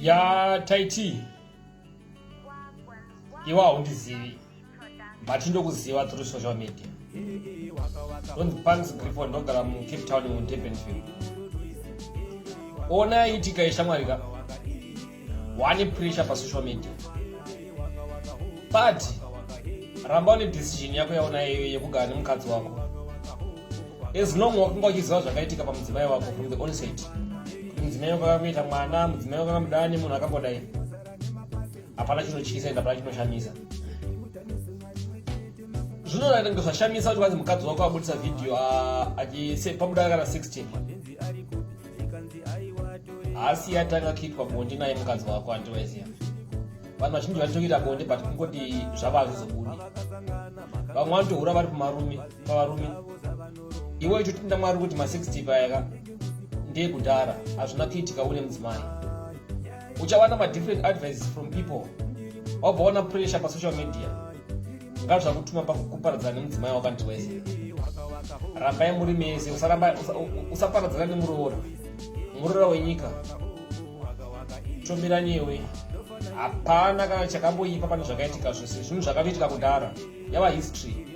Ya Taiti, iwe haundizivi but ndokuziva through social media. Ndonzi Panks Griffon, ndogara muCape Town muDurbanville. Ona yaitika ishamwari ka wane pressure pasocial media, but ramba une decision yako yaona iyoyo yekugara nemukadzi wako, as long wakanga uchiziva zvakaitika pamudzimai wako from the onset, kuti mudzimai wako akakuita mwana, mudzimai wako akamudani, munhu akambodai. Hapana chinotyisa ende hapana chinoshamisa. Zvinoratidza zvashamisa kuti kwanzi mukadzi wako abudisa vhidhiyo pabuda kana 60 haasi yatanga kuitwa bonde naye mukadzi wako. Andiwaiziva vanhu vazhinji vanotokuita bonde, but kungoti zvava hazvizobudi. Vamwe vanotohura vari pamarume, pavarume. Iwe ichotenda Mwari kuti ma60 payaka ndeyekudhara, hazvina kuitika une mudzimai. Uchawana madifferent advices from people, wabva wana pressure pasocial media, ngazvakutuma pakuparadzana nemudzimai wako. Andiwaiziva, rambai muri mese, usaparadzana nemuroora, muroora wenyika. Tomira newe, hapana kana chakamboipa pane zvakaitika zvese. Zvinhu zvakatoitika kudhara, yava history.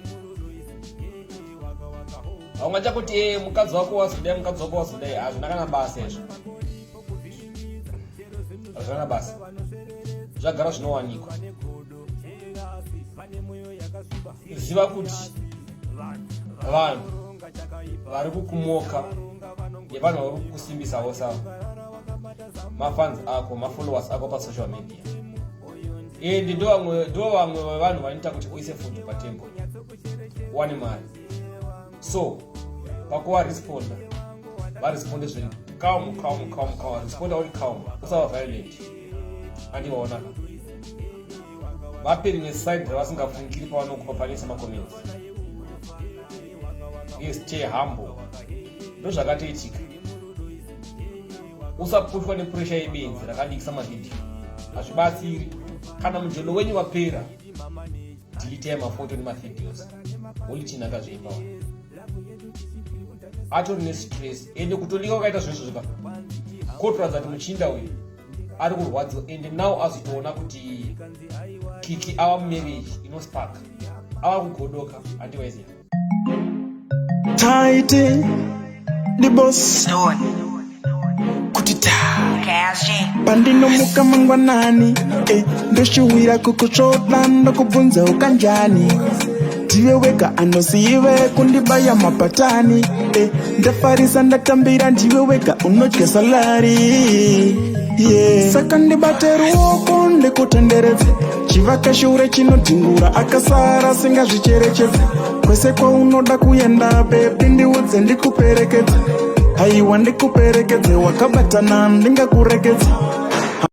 Haungacha kuti e mukadzi wako wazodai, mukadzi wako wazodai, hazvina kana basa izvo, hazvina kana basa. Zvagara zvinowanikwa. Ziva kuti vanhu vari kukumoka nevanhu vari kukusimbisa vosavo mafans ako, mafollowers ako pasocial media, ende ndo vamwe vevanhu vanoita kuti uise food patable, wane mari. So pakuvaresponda, varesponde zviri calm, calm, calm, calm. Responda uri calm, usava violent. Andivaonaka vape rimwe side ravasingafungiri pavanokupa panisa macomments. Yes, stay humble, ndozvakatoitika. Usapushwa nepressure yebenzi rakadikisa mavhidhiyo, hazvibatsiri. Kana mujolo wenyu wapera, deletai mafoto nemavideos. Holy akazviipa atori nestress, ende kutolika kwakaita zvinhu zvika kotoratidza kuti muchinda uyu ari kurwadziwa. Ende now azotoona kuti Kiki ava mumarriage inospark, ava kugodoka. Handiwaiziva. Tighty, the boss. Kuti ta. Pandinomuka mangwanani, ndoshuwira kukutsvoda, ndokubvunza ukanjani. Ndiwe wega anozive kundibaya mapatani, ndafarisa, ndatambira. Ndiwe wega unodya salary, yeah. Saka ndibate ruoko ndikutenderedze, chivakashure chinodhingura akasara singazvicherechedze. Kwese kwaunoda kuenda, baby, ndiudze ndikuperekedze. Haiwa, ndikuperekedze, wakabatana ndingakurekedze.